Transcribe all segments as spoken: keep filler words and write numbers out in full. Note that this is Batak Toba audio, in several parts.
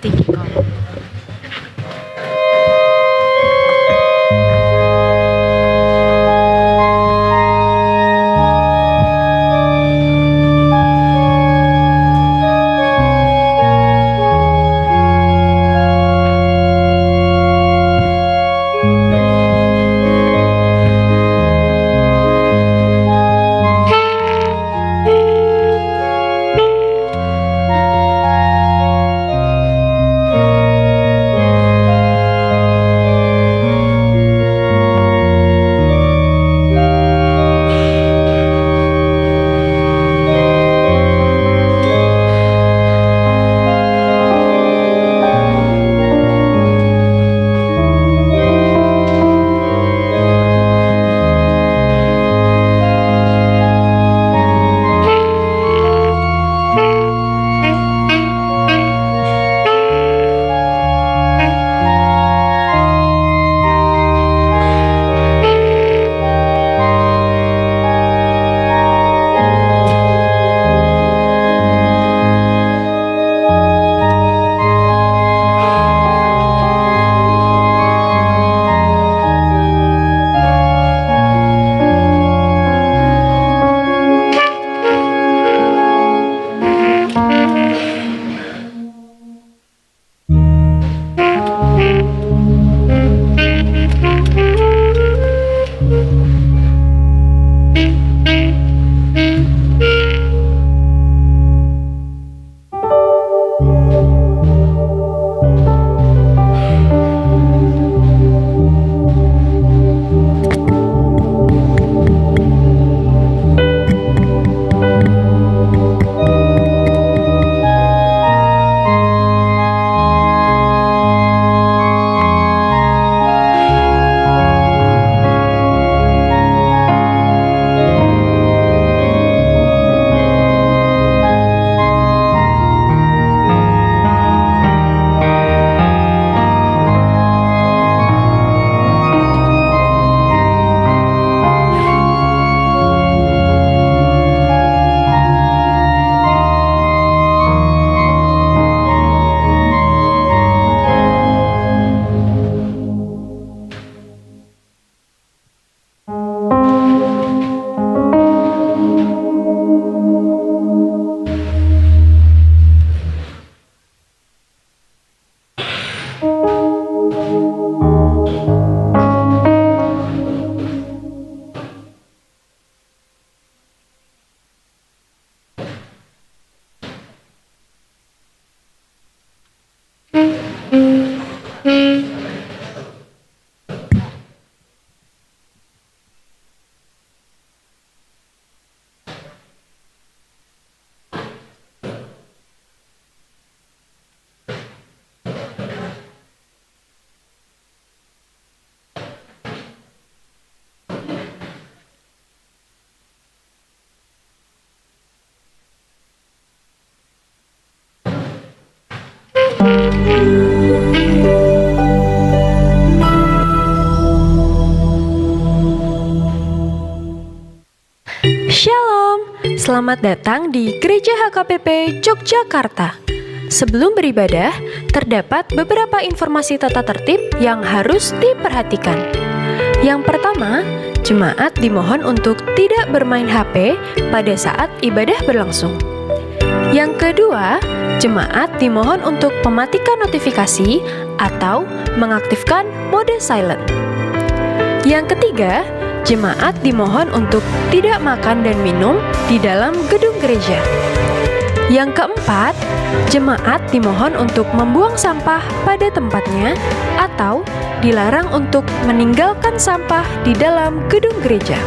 Tinggi kau. Shalom, selamat datang di Gereja H K B P Yogyakarta. Sebelum beribadah, terdapat beberapa informasi tata tertib yang harus diperhatikan. Yang pertama, jemaat dimohon untuk tidak bermain H P pada saat ibadah berlangsung. Yang kedua, jemaat dimohon untuk mematikan notifikasi atau mengaktifkan mode silent. Yang ketiga, jemaat dimohon untuk tidak makan dan minum di dalam gedung gereja. Yang keempat, jemaat dimohon untuk membuang sampah pada tempatnya atau dilarang untuk meninggalkan sampah di dalam gedung gereja.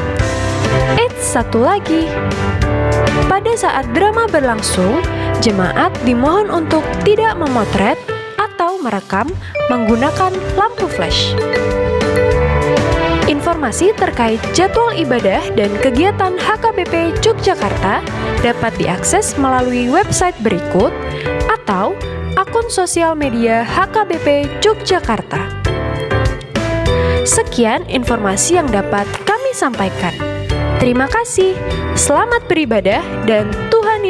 Eits, satu lagi. Pada saat drama berlangsung, jemaat dimohon untuk tidak memotret atau merekam menggunakan lampu flash. Informasi terkait jadwal ibadah dan kegiatan H K B P Yogyakarta dapat diakses melalui website berikut atau akun sosial media H K B P Yogyakarta. Sekian informasi yang dapat kami sampaikan. Terima kasih. Selamat beribadah dan Tuhan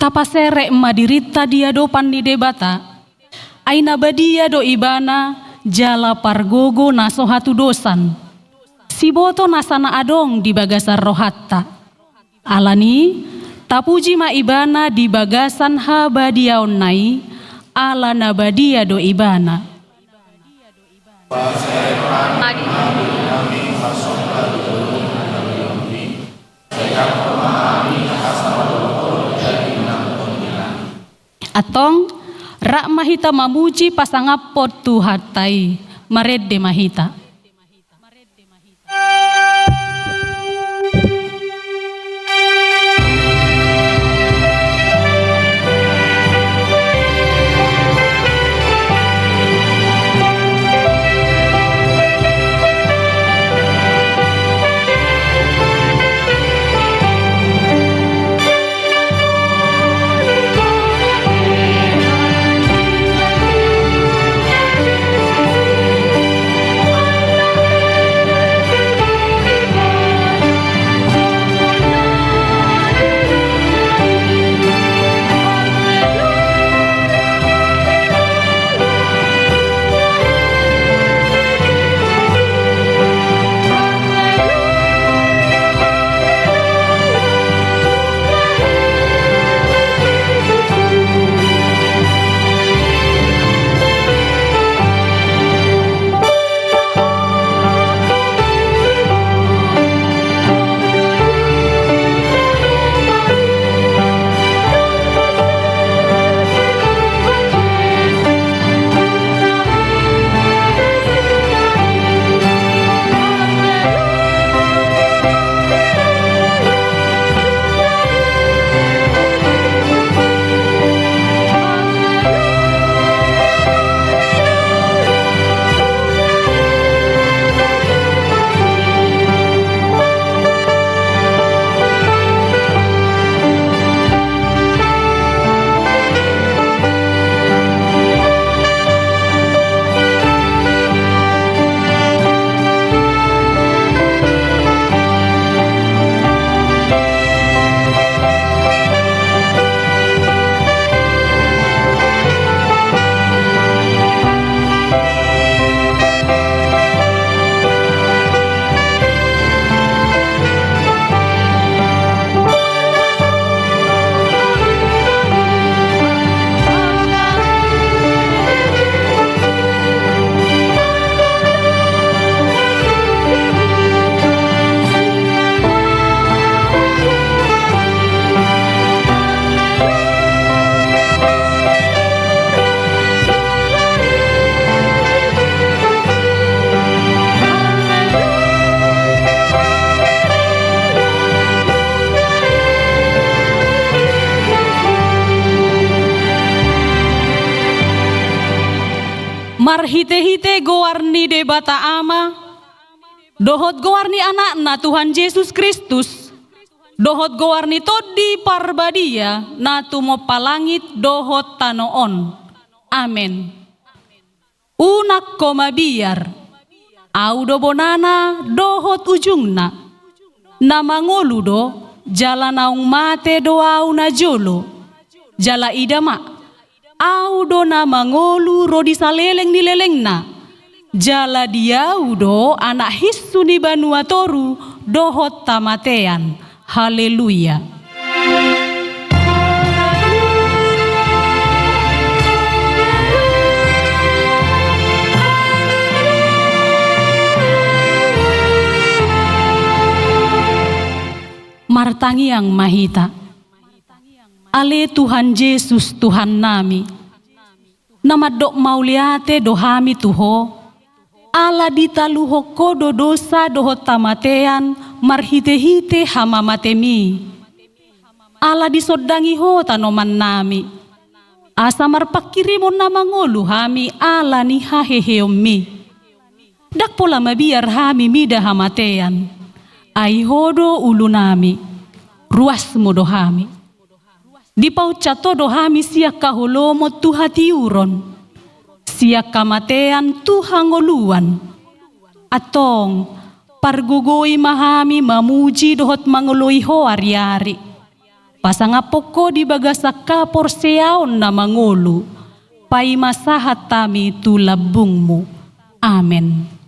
Tapaserep ma dirinta di adopan ni Debata, ai na badia do Ibana jala pargogo na so hatudosan. Siboto nasa na adong di bagasan rohanta. Alani, tapuji ma Ibana di bagasan habadiaonna i, ala na badia do Ibana. Antong, rap ma hita mamuji pasangaphon Tuhanta i, marende ma hita. Hite-hite goar ni Debata Ama, dohot goar ni Anakna Tuhan Jesus Kristus, dohot goar ni Tondi Parbadia na tumompa langit dohot tano on. Amen. Unang ho mabiar. Ahu do bonana dohot ujungna. Na mangolu do, jala naung mate do ahu najolo. Jala ida ma, ahu do na mangolu ro di saleleng ni lelengna. Jala di ahu do anak hinsu ni banua toru dohot hamatean. Haleluya. Martangiang ma hita. Ale Tuhan Jesus, Tuhannami, na mandok mauliate do hami tu Ho, ala ditaluhon Ho do dosa dohot hamatean marhite-hite hamamatemi. Ala disondangi Ho tanomannami, asa marpanghirimon na mangolu hami ala ni haheheonmi. Ndang pola mabiar hami mida hamatean, ai Ho do ulunami, ruasmu do hami. Dipaunsat Ho do hami sian haholomon tu hatiuron, sian hamatean tu hangoluan. Antong, pargogoi ma hami mamuji dohot mangoloi Ho ari-ari. Pasangaphon Ho di bagasan haporseaon na mangolu, paima sahat hami tu lambungmu. Amen.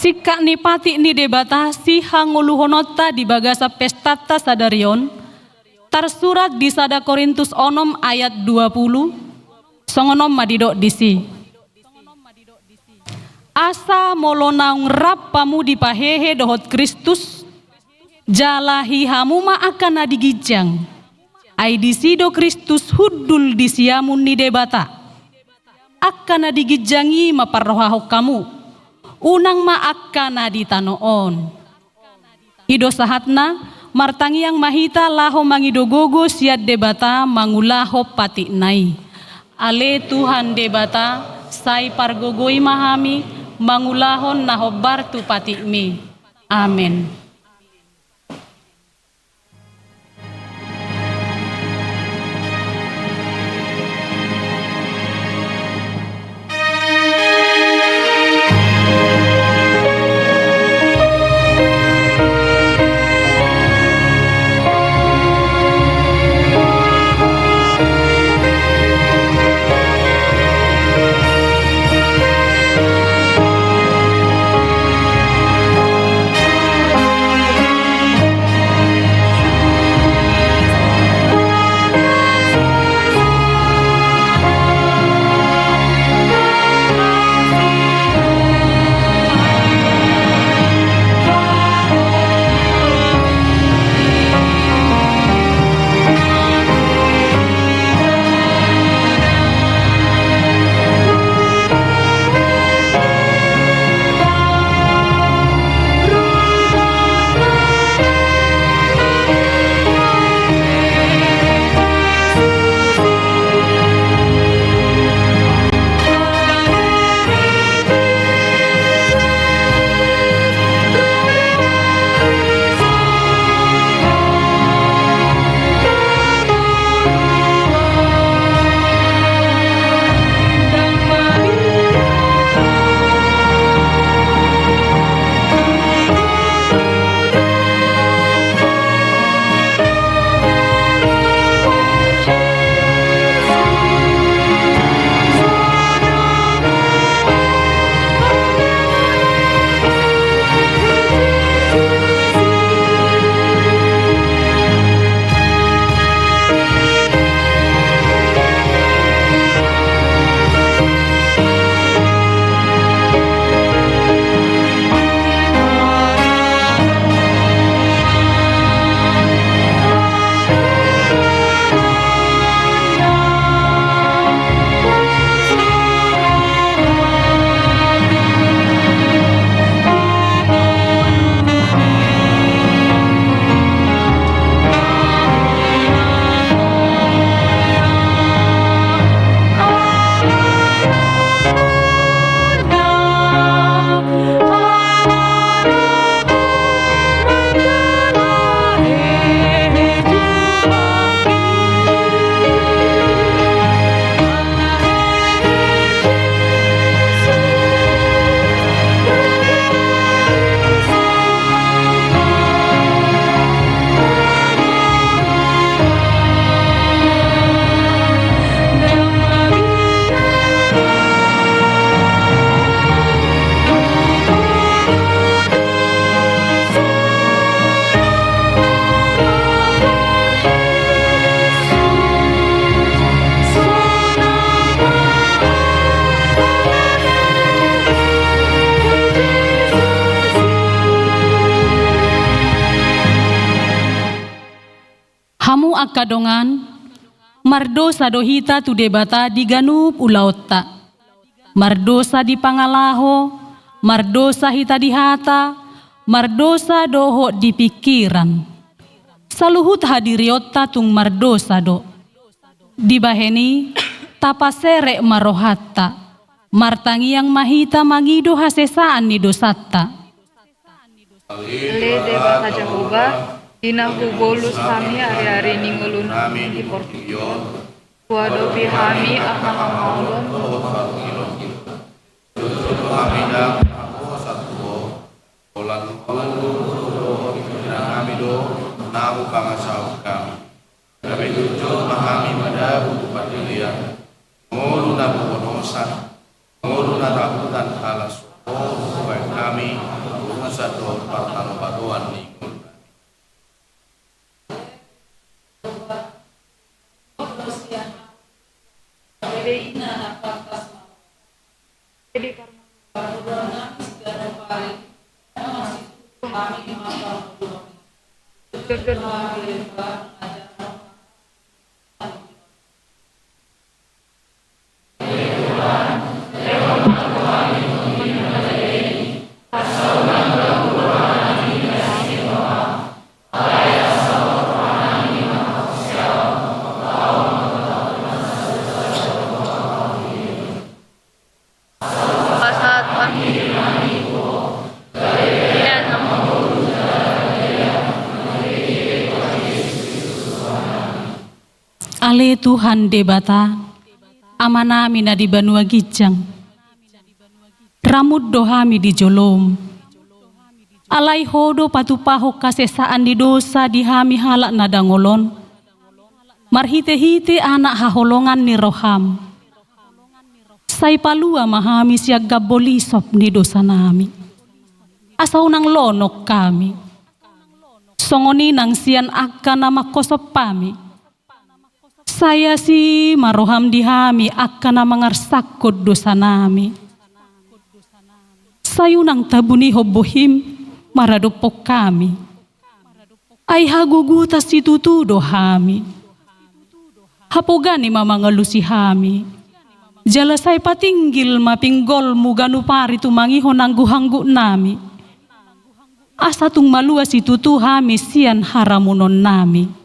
Singkat ni patik ni Debata sihangoluhononta di bagasan pestanta sadari on, tarsurat di sada Korintus onom ayat dua pulu, songon on ma didok disi. Asa molo naung rap hamu dipahehe dohot Kristus, jalahi hamu ma angka na di ginjang. Ai disi do Kristus hundul di siamun ni Debata. Angka na di ginjang i ma parrohahon hamu. Unang ma angka na di tano on. I do sahatna, martangiang ma hita laho mangido gogo sian Debata mangulahon patikna i. Ale Tuhan Debata, sai pargogoi ma hami mangulahon na hombar tu patikmi. Amen. Angka dongan, mardosa do hita tu Debata di ganup ulaonta. Mardosa di pangalaho, mardosa hita di hata, mardosa dohot di pingkiran. Saluhut hadirionta tung mardosa do. Dibahen i, tapaserep ma rohanta, martangiang ma hita mangido hasesaan ni dosanta. Ale Debata Jahowa, di na hubolus hami ari-ari ni ngolunami di portibi on, huadopi hami angka hamaolon dohot harugion. Jotjot do hami ndang mardosa tu Ho, holan ngolu dohot pingkiran nami do na hupangasahon hami. Gabe jotjot ma hami madabu tu pardilean, ngolu na bobonosan, ngolu na tahutan, ala so Ho hubahen hami urusan dohot partanobatoan ni ngolunami. Ale Tuhan Debata, Amanami na di banua ginjang, ramut do hami di joloM. Alai Ho do patupahon hasesaan ni dosa di hami halak na dangol on, marhitehite Anak haholongan ni rohaM. Sai palua ma hami sian gambo lisop ni dosanami, asa unang lonong hami, songon i nang sian angka na mangkosop hami. Sai asi ma rohaM di hami angka na mangarsakkon dosanami. Sai unang tabunihon bohiM maradophon hami. Ai hagugutan situtu do hami. Hapoga ni ma mangalusi hami. Jala sai patinggil ma pinggolMu ganup ari tumangihon angguhangguknami, asa tung malua situtu hami sian haramunonnami.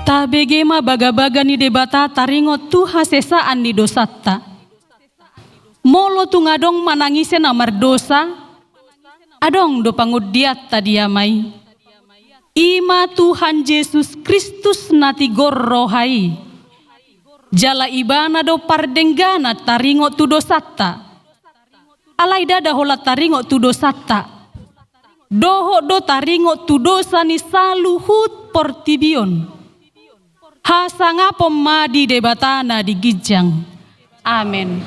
Tabege ma bagabaga ni Debata taringot tu hasesaan ni dosanta. Molo tung adong manang ise na mardosa, adong do pangundianta di Ama i. I ma Tuhan Jesus Kristus na tigor roha i. Jala Ibana do pardengganan taringot tu dosanta. Alai ndada holan taringot tu dosanta, dohot do taringot tu dosa ni saluhut portibi on. Hasangapon ma di Debata na di ginjang. Amen.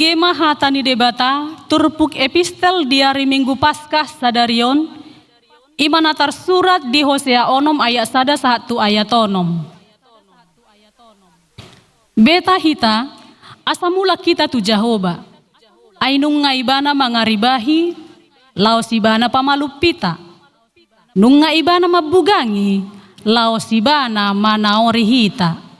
Ema hata ni Debata, turpuk epistel di ari Minggu Paskah sadari on, i ma na tarsurat di Hosea onom ayat sada sahat tu ayat onom. Beta hita, asa mulak hita tu Jahowa. Ai nunga ibana mangaribahi, laos ibana pamalum hita. Nunga ibana mambugangi, laos ibana manaori hita.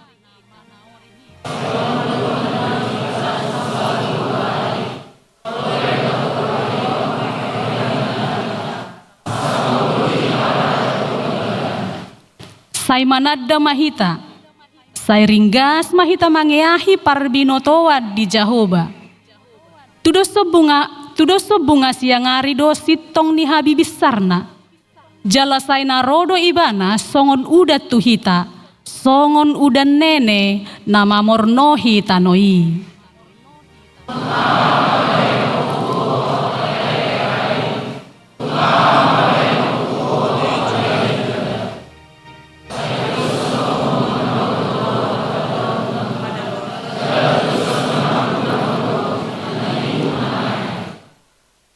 Sai mananda ma hita, sai ringgas ma hita mangeahi parbinotoan di Jahowa. Tudoshon bunga, tudoshon bunga siang ari do sintong ni habibinsarna. Jala sai na ro do ibana songon udan tu hita, songon udan nene na mamornohi tano i.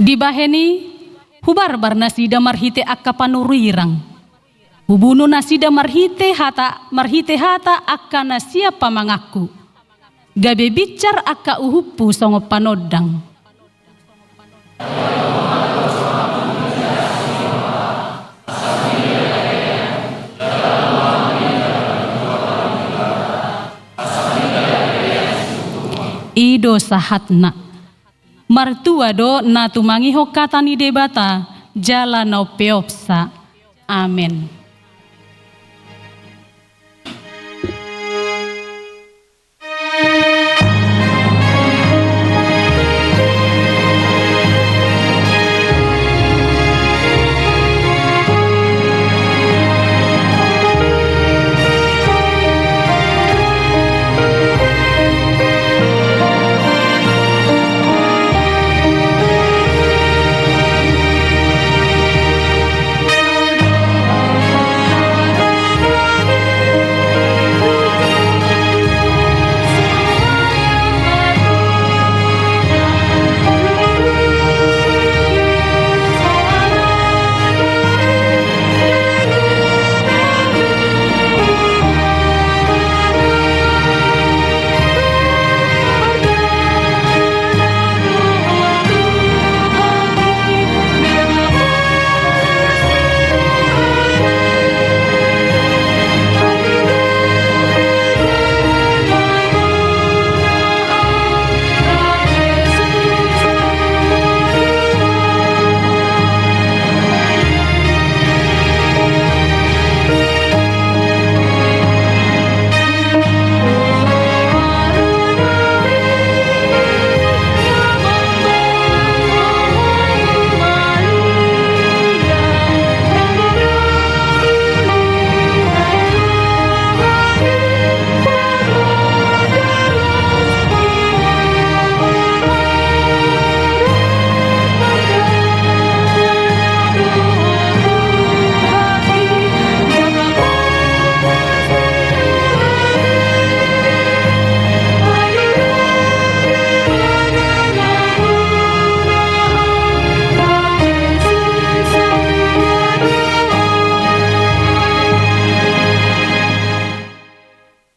Dibahen i, hubarbar nasida marhite angka panurirang. Hubunu nasida marhite hata, marhite hata angka na sian pamanganku. Gabe binsar angka uhumhu songon panondang. I do sahatna. Martua do na tumangihon hata ni Debata, jala na umpeopsa. Amen.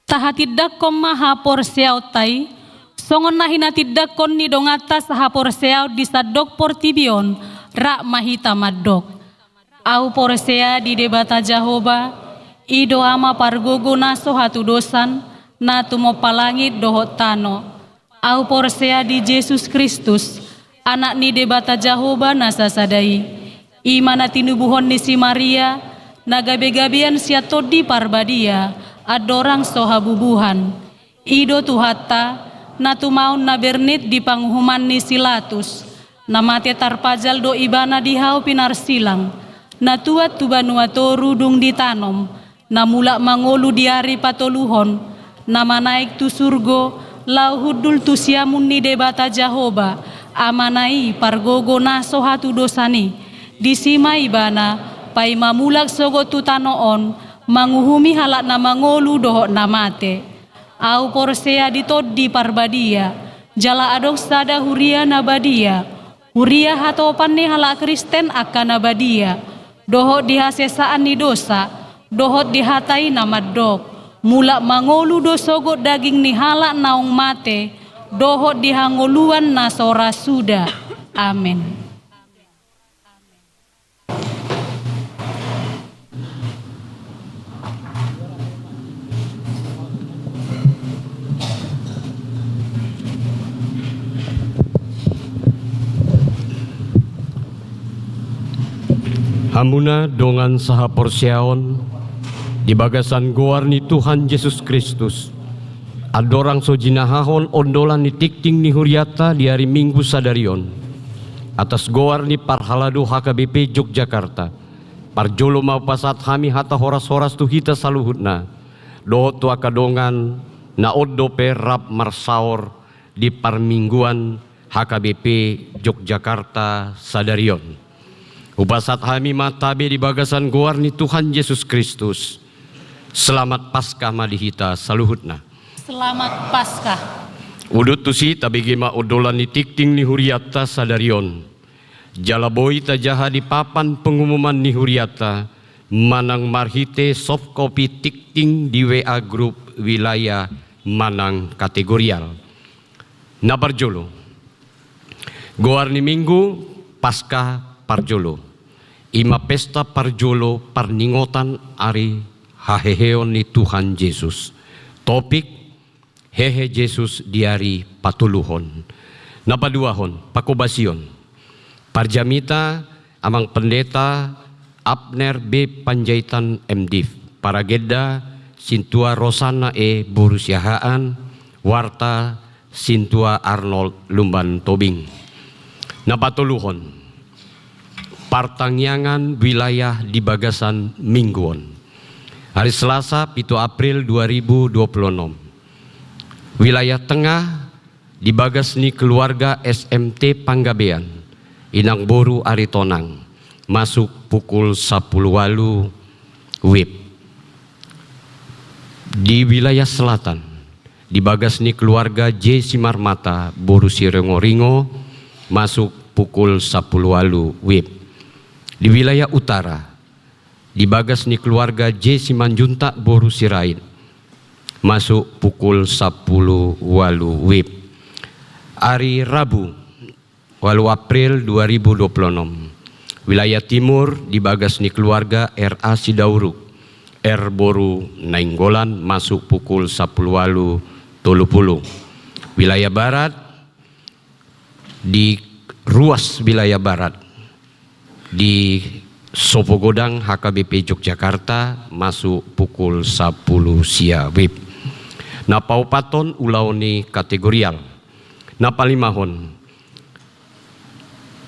Tahatindangkon ma haporseaonta i, songon na hinatindangkon ni donganta sahaporseaon di sandok portibi on, rap ma hita mandok. Ahu porsea di Debata Jahowa, i do Ama pargogo na so hatudosan, na tumompa langit dohot tano. Ahu porsea di Jesus Kristus, Anak ni Debata Jahowa na sasada i. I ma na tinubuhon ni si Maria, na gabegabean sian Tondi Parbadia, andorang so habubuhan. I do Tuhanta, na tumaon na bernit di panguhuman ni si Latus, na mate tarpajal do Ibana di hau pinarsilang, na tuat tu banua toru dung ditanom, na mulak mangolu di ari patoluhon, na manaek tu surgo, laho hundul tu siamun ni Debata Jahowa, Amana i pargogo na so hatudosan i. Disi ma Ibana, paima mulak sogot tu tano on, manguhumi halak na mangolu dohot na mate. Ahu porsea di Tondi Parbadia, Jala adong sada huria na badia, huria hatopan ni halak Kristen angka na badia, dohot di hasesaan ni dosa, dohot di hata i na mandok, mulak mangolu do sogot daging ni halak naung mate, dohot di hangoluan na so ra suda. Amen. Hamuna dongan sahaporseaon di bagasan goar ni Tuhan Jesus Kristus, andorang so jinahahon ondolan ni tingting ni hurianta di ari Minggu sadari on, atas goar ni parhalado H K B P Yogyakarta, parjolo ma hupasahat hami hata horas-horas tu hita saluhutna, dohot tu angka dongan na on dope rap marsaor di parmingguan H K B P Yogyakarta sadari on. Hupasahat hami ma tabe di bagasan goar ni Tuhan Jesus Kristus. Selamat Paskah ma di hita saluhutna. Selamat Paskah. Udut tusi, tabege ma ondolan ni tingting ni hurianta sadari on. Jala boi tajaha di papan pengumuman ni hurianta manang marhite soft copy tingting di W A grup wilayah manang kategorial. Na parjolo, goar ni Minggu Paskah parjolo, i ma pesta parjolo parningotan ari haheheon ni Tuhan Jesus. Topik: Hehe Jesus di ari patoluhon. Na paduahon, pangkobasion. Parjamita Amang Pendeta Abner B Panjaitan, M Div. Paragenda Sintua Rosana E boru Siahaan. Warta Sintua Arnold Lumban Tobing. Na patoluhon, partangiangan wilayah di bagasan minggu on. Ari Selasa, pitu April dua ribu dua puluh enam. Wilayah tengah di bagas ni keluarga S M T Panggabean, inang boru Aritonang, masuk pukul sapuluh ualu wib. Di wilayah selatan, di bagas ni keluarga J Simarmata boru Siringoringo, masuk pukul sapuluh ualu wib. Di wilayah utara, di bagas ni keluarga J Simanjuntak boru Sirait, masuk pukul sapuluh ualu wib. Ari Rabu, ualu April dua ribu dua puluh enam. Wilayah timur, di bagas ni keluarga R A Sidauruk, R boru Nainggolan, masuk pukul sapuluh ualu tolu pulu. Wilayah barat, di ruas wilayah barat, di Sopogodang H K B P Yogyakarta, masuk pukul sapuluh sia wib. Na paopathon, ulaon ni kategorial. Na palimahon,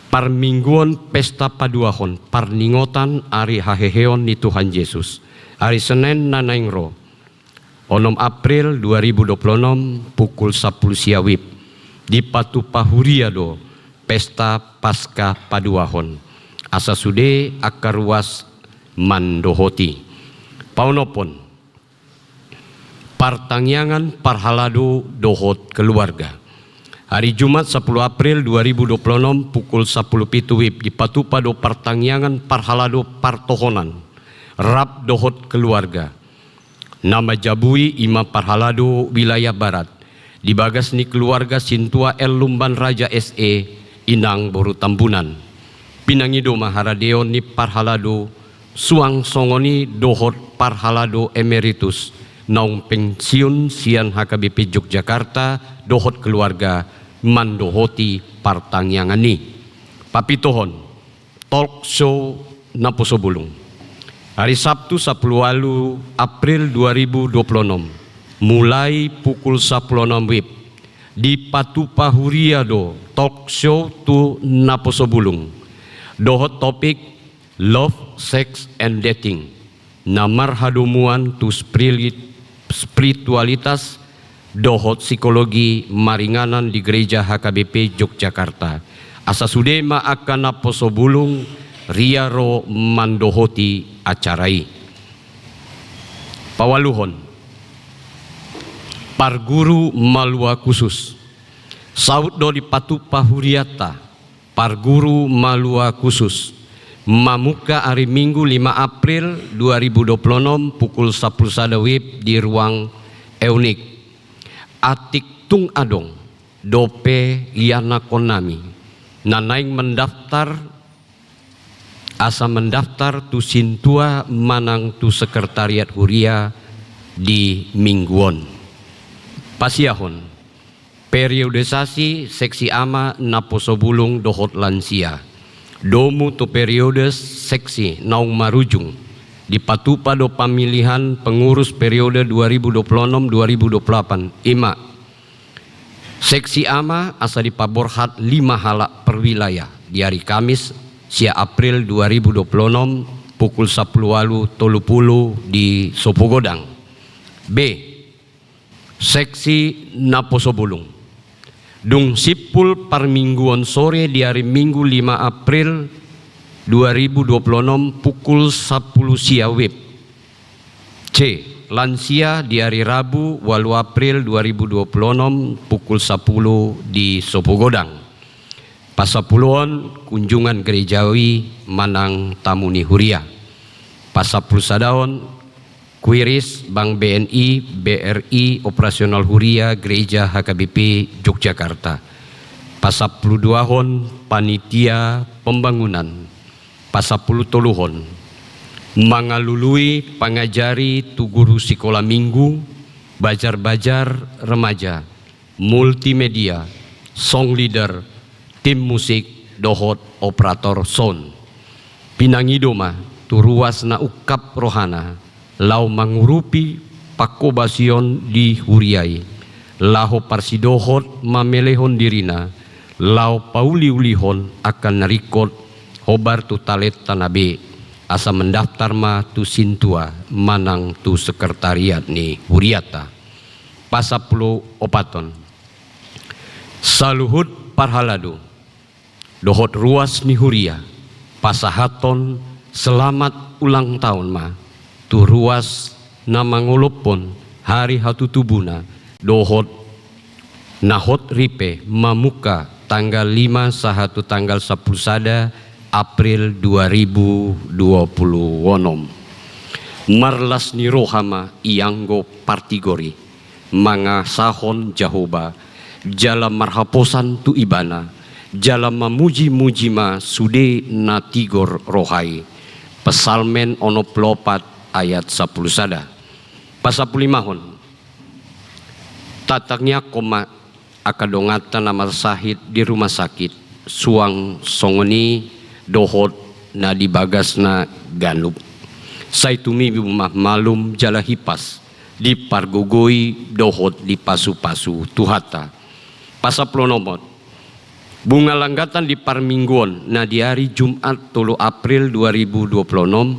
parmingguon pesta paduahon parningotan ari haheheon ni Tuhan Jesus. Ari Senen na naeng ro, onom April dua ribu dua puluh enam, pukul sapuluh sia wib, dipatupa huria do pesta Paskah paduahon, asa sude angka ruas mandohoti. Paonomhon, partangiangan parhalado dohot keluarga. Ari Jumat, sapuluh April dua ribu dua puluh enam, pukul sapuluh pitu wib, dipatupa do partangiangan parhalado partohonan rap dohot keluarga. Na manjabui i ma parhalado wilayah barat, di bagas ni keluarga Sintua L Lumban Raja S E, inang boru Tambunan. Pinangido ma haradeon ni parhalado suang songon i dohot parhalado emeritus naung pensiun sian H K B P Yogyakarta dohot keluarga mandohoti partangiangan i. Papituhon, talk show Naposobulung. Ari Sabtu, sapuluh ualu April dua ribu dua puluh enam, mulai pukul sapuluh onom wib, dipatupa huria do talk show tu Naposobulung dohot topik Love, Sex, and Dating, na marhadomuan tu spirilit-, spiritualitas dohot psikologi maringanan di Gereja H K B P Yogyakarta. Asa sude ma angka Naposobulung ria ro mandohoti acara i. Paualuhon, parguru malua khusus. Saut do dipatupa hurianta, parguru malua khusus, mamungka ari Minggu lima April dua ribu dua puluh enam pukul sampulu sada wib di ruang eunik. Atik tung adong dope ianakhonnami na naeng mendaftar, asa mendaftar tu sintua manang tu sekretariat huria di Minggu on. Pasiahon, periodisasi seksi ama, naposo bulung dohot lansia. Domu tu periode seksi naung marujung, dipatupa do pemilihan pengurus periode dua ribu dua puluh enam dua ribu dua puluh delapan, ima: seksi ama asa dipaborhat lima halak per wilayah di ari Kamis, sia April dua ribu dua puluh enam, pukul sampulu ualu tolu pulu di Sopogodang. B, seksi naposo bulung. Dung simpul parmingguon sore di ari Minggu lima April dua ribu dua puluh enam pukul sampulu sia wib. C, lansia di ari Rabu ualu April dua ribu dua puluh enam pukul sampulu di Sopogodang. Pasampuluhon, kunjungan gerejawi manang tamu ni huria. Pasampulu sadaon, kuiris Bank B N I, B R I, operasional huria gereja H K B P Yogyakarta. Pasampulu duahon, panitia pembangunan. Pasampulu toluhon, mangalului pangajari tu guru sikola minggu, bajar-bajar remaja, multimedia, song leader, tim musik, dohot operator sound. Pinangido ma tu ruas na ungkap rohana, laho mangurupi pangkobasion di huria i, laho parsidohot mamelehon dirina, laho pauliulihon angka na ringkot, hombar tu talenta na be, asa mendaftar ma tu sintua manang tu sekretariat ni hurianta. Pasampulu opathon, saluhut parhalado dohot ruas ni huria, pasahathon selamat ulang tahun ma tu ruas na mangolophon hari hatutubuna dohot na hot ripe mamungka tanggal lima sahat tu tanggal sampulu sada April dua ribu dua puluh onom. Marlas ni roha ma ianggo partigor i, mangasahon Jahowa, jala marhaposan tu Ibana, jala mamujimuji ma sude na tigor roha i. Psalmen onom pulu opat ayat sampulu sada. Pasampulu limahon, tatangiangkon ma angka donganta na marsahit di rumah sakit, suang songon i dohot na di bagasna ganup. Sai tumibu ma malum jala hipas, dipargogoi dohot dipasupasu Tuhanta. Pasampulu onomhon, bunga langgatan di parmingguon na di ari Jumat tolu April dua ribu dua puluh onom,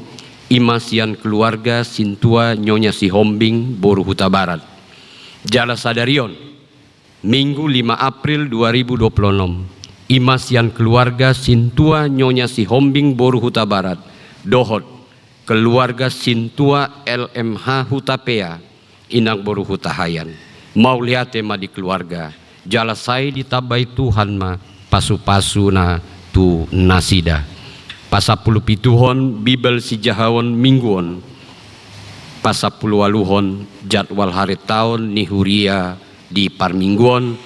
ima sian keluarga sintua Nyonya Sihombing boru Hutabarat. Jala sadarion, Minggu lima April dua ribu dua puluh onom, ima sian keluarga sintua Nyonya Sihombing boru Hutabarat dohot keluarga sintua L M H Hutapea, inang boru Hutahayan. Mauliate ma di keluarga, jala sai ditambai Tuhan ma pasupasuna tu nasida. Pasampulu pituhon, Bibel sijahaon mingguon. Pasampulu ualuhon, jadwal haritaon ni huria di parmingguon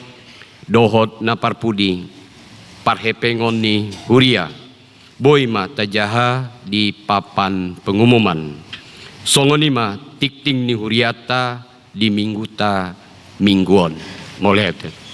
dohot na parpudi, parhepengon ni huria. Boi ma tajaha di papan pengumuman. Songon i ma tingting ni hurianta di mingguta mingguon. Mauliate.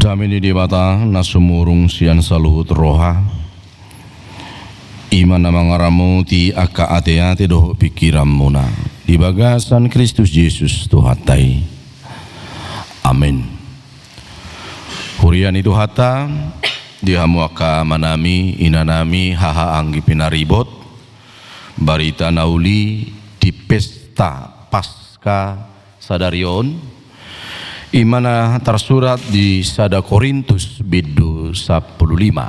Dame ni Debata na sumurung sian saluhut roha, i ma na mangaramoti angka ateate dohot pingkiranmuna di bagasan Kristus Jesus Tuhanta i. Amen. Huria ni Tuhanta, di hamu angka amanami, inanami, haha anggi pinaribot, barita na uli di pesta Paska sadari on, i ma na tarsurat di sada Korintus bindu sampulu lima.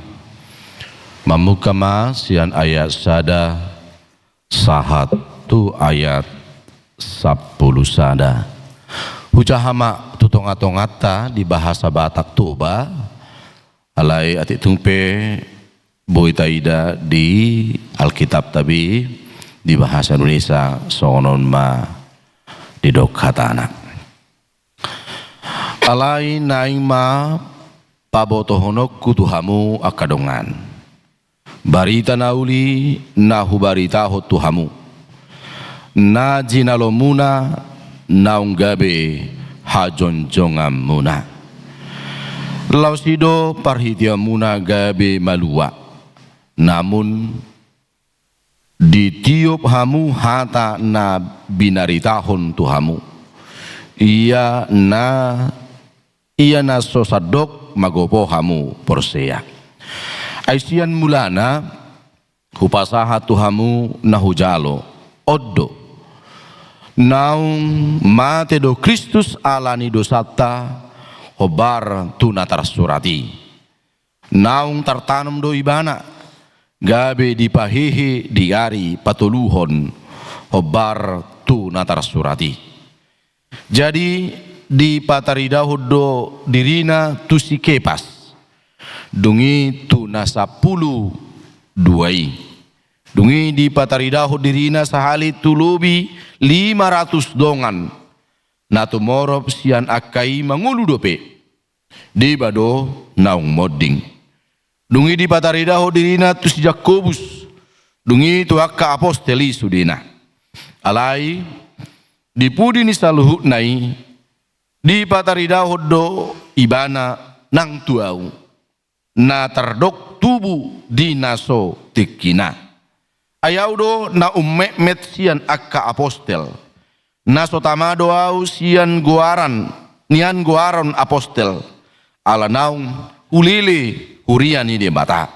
Mamungka ma sian ayat sada sahat tu ayat sampulu sada. Hujaha ma tu tongatonganta di bahasa Batak Toba, alai atik tung pe boi taida di Alkitab tabi di bahasa Indonesia, songon on ma didok hatana. Alai naeng ma pabotohononku tu hamu angka dongan, barita na uli na hubaritahon tu hamu, na jinalomuna naung gabe hajonjonganmuna. Laos i do parhiteanmuna gabe malua, namun ditiop hamu hata na binaritahon tu hamu, ia na, ia na so sandok magopo hamu porsea. Ai sian mulana hupasahat tu hamu na hujalo, on do: Naung mate do Kristus ala ni dosanta, hombar tu na tarsurat i. Naung tartanom do Ibana, gabe dipahehe di ari patoluhon, hombar tu na tarsurat i. Jadi dipataridahon do dirina tu si Kepas, dung i tu na sampulu dua i. Dung i dipataridahon dirina sahali tu lobi lima ratus dongan, na tumorop sian angka i mangolu dope. Deba do naung monding. Dung i dipataridahon dirina tu si Jakobus, dung i tu angka apostel i sudena. Alai di pudi ni saluhutna i dipataridahon do Ibana nang tu ahu, na tardok tubu di na so tingkina. Ai ahu do na ummetmet sian angka apostel. Na so tama do ahu sian goaran, nian goaran apostel, ala naung hulele huria ni Debata.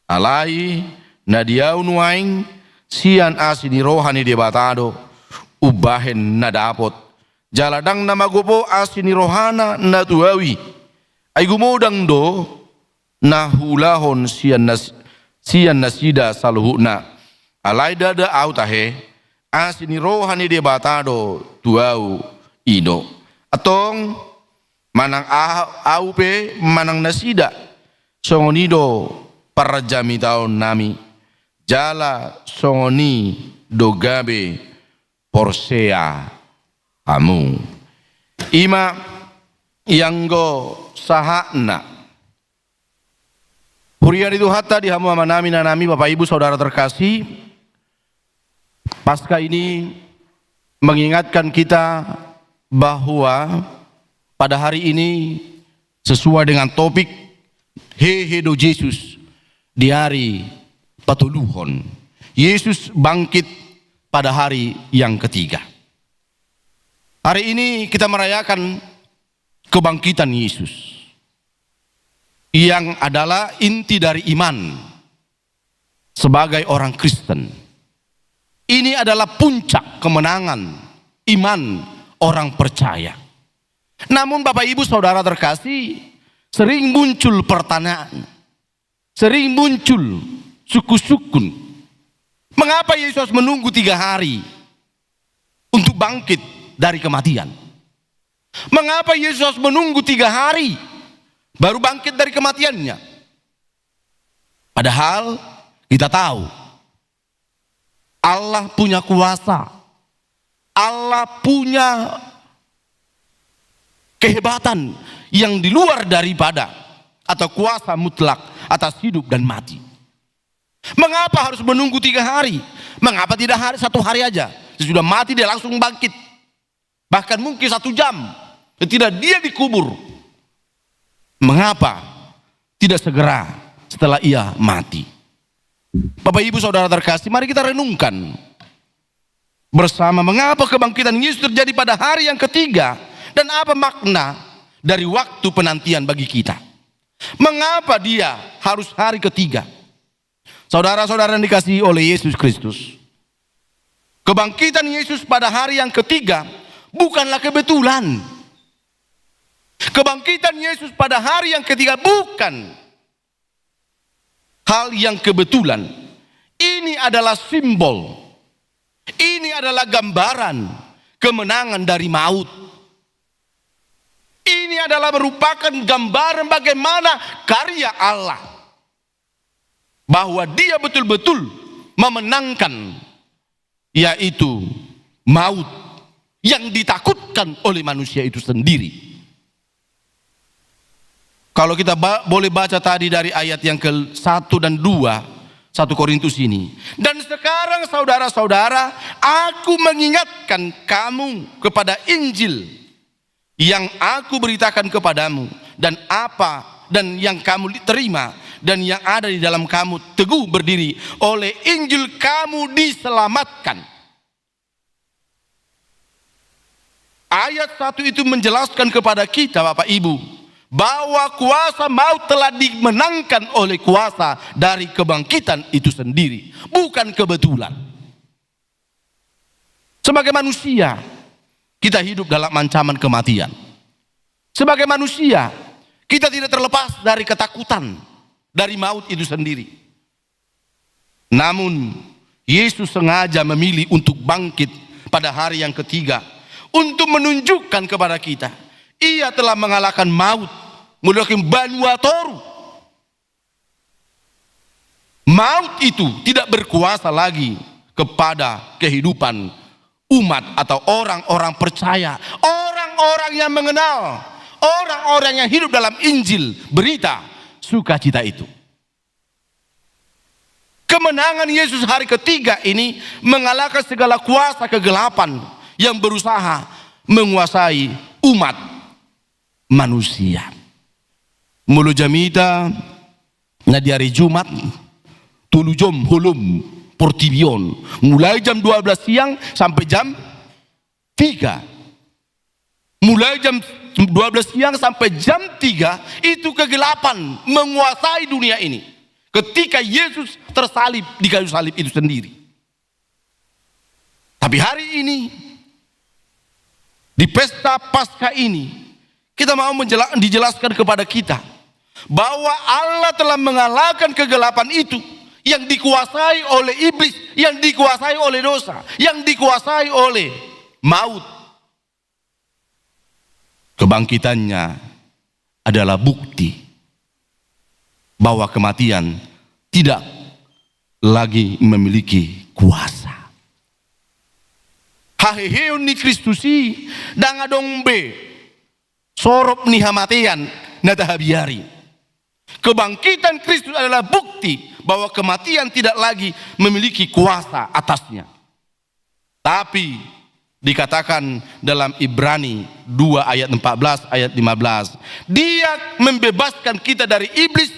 Alai na di ahu nuaeng, sian asi ni roha ni Debata do umbahen na dapot, jala ndang na magopo asi ni rohana na tu ahu i. Ai gumodang do na huulahon sian nas-, sian nasida saluhutna. Alai ndada ahu tahe, asi ni roha ni Debata do tu ahu i do. Antong, manang ah-, ahu pe manang nasida, songon i do parjamitaonnami, jala songon i do gabe porsea hamu. I ma ianggo sahatna. Huria ni Tuhanta, di hamu amanami, inanami, Bapak Ibu, saudara terkasih, Paskah ini mengingatkan kita bahwa pada hari ini, sesuai dengan topik, hehe do Jesus di ari patoluhon. Yesus bangkit pada hari yang ketiga. Hari ini kita merayakan kebangkitan Yesus, yang adalah inti dari iman sebagai orang Kristen. Ini adalah puncak kemenangan iman orang percaya. Namun, Bapak, Ibu, Saudara terkasih, sering muncul pertanyaan, sering muncul sungkun-sungkun. Mengapa Yesus harus menunggu tiga hari untuk bangkit dari kematian? Mengapa Yesus harus menunggu tiga hari baru bangkit dari kematiannya? Padahal kita tahu Allah punya kuasa. Allah punya kehebatan yang di luar daripada atau kuasa mutlak atas hidup dan mati. Mengapa harus menunggu tiga hari? Mengapa tidak hari, satu hari aja? Sesudah mati dia langsung bangkit. Bahkan mungkin satu jam. Ketika dia dikubur, Mengapa tidak segera setelah ia mati? Bapak Ibu Saudara terkasih, mari kita renungkan bersama mengapa kebangkitan Yesus terjadi pada hari yang ketiga dan apa makna dari waktu penantian bagi kita. Mengapa dia harus hari ketiga? Saudara-saudara yang dikasihi oleh Yesus Kristus, kebangkitan Yesus pada hari yang ketiga bukanlah kebetulan. Kebangkitan Yesus pada hari yang ketiga bukan hal yang kebetulan. Ini adalah simbol. Ini adalah gambaran kemenangan dari maut. Ini adalah merupakan gambaran bagaimana karya Allah, bahwa Dia betul-betul memenangkan, yaitu maut yang ditakutkan oleh manusia itu sendiri. Kalau kita ba-, boleh baca tadi dari ayat yang ke satu dan dua, satu Korintus ini. Dan sekarang, saudara-saudara, aku mengingatkan kamu kepada Injil yang aku beritakan kepadamu, dan apa, dan yang kamu li-, terima, dan yang ada di dalam kamu, teguh berdiri. Oleh Injil kamu diselamatkan. Ayat satu itu menjelaskan kepada kita, Bapak Ibu, bahwa kuasa maut telah dimenangkan oleh kuasa dari kebangkitan itu sendiri. Bukan kebetulan. Sebagai manusia, kita hidup dalam ancaman kematian. Sebagai manusia, kita tidak terlepas dari ketakutan, dari maut itu sendiri. Namun, Yesus sengaja memilih untuk bangkit pada hari yang ketiga untuk menunjukkan kepada kita, Ia telah mengalahkan maut. Mulakan banua toru. Maut itu tidak berkuasa lagi kepada kehidupan umat atau orang-orang percaya, orang-orang yang mengenal, orang-orang yang hidup dalam Injil, berita sukacita itu. Kemenangan Yesus hari ketiga ini mengalahkan segala kuasa kegelapan yang berusaha menguasai umat manusia. Molo jamita na di hari Jumat, tolu jom holom portibi on. Mulai jam dua belas siang sampai jam tiga. Mulai jam dua belas siang sampai jam tiga, itu kegelapan menguasai dunia ini. Ketika Yesus tersalib di kayu salib itu sendiri. Tapi hari ini, di pesta Paskah ini, kita mau menjela-, dijelaskan kepada kita bahwa Allah telah mengalahkan kegelapan itu yang dikuasai oleh iblis, yang dikuasai oleh dosa, yang dikuasai oleh maut. Kebangkitannya adalah bukti bahwa kematian tidak lagi memiliki kuasa. Haheheon ni Kristus i ndang adong be sorop ni hamatean na tahabiari. Kebangkitan Kristus adalah bukti bahwa kematian tidak lagi memiliki kuasa atasnya. Tapi dikatakan dalam Ibrani dua ayat empat belas, ayat lima belas, Dia membebaskan kita dari iblis,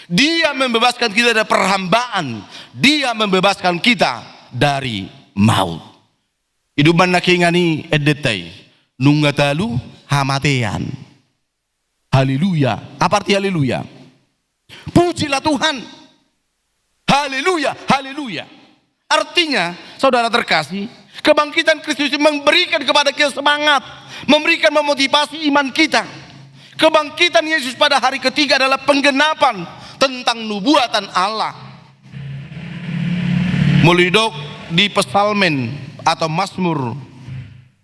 Dia membebaskan kita dari perhambaan, Dia membebaskan kita dari maut. Ido umbahen na hingan i endenta i, nunga talu hamatean. Haleluya. Apa arti haleluya? Pujilah Tuhan. Haleluya, haleluya. Artinya, saudara terkasih, kebangkitan Kristus itu memberikan kepada kita semangat, memberikan memotivasi iman kita. Kebangkitan Yesus pada hari ketiga adalah penggenapan tentang nubuatan Allah. Molo didok di Psalmen atau Mazmur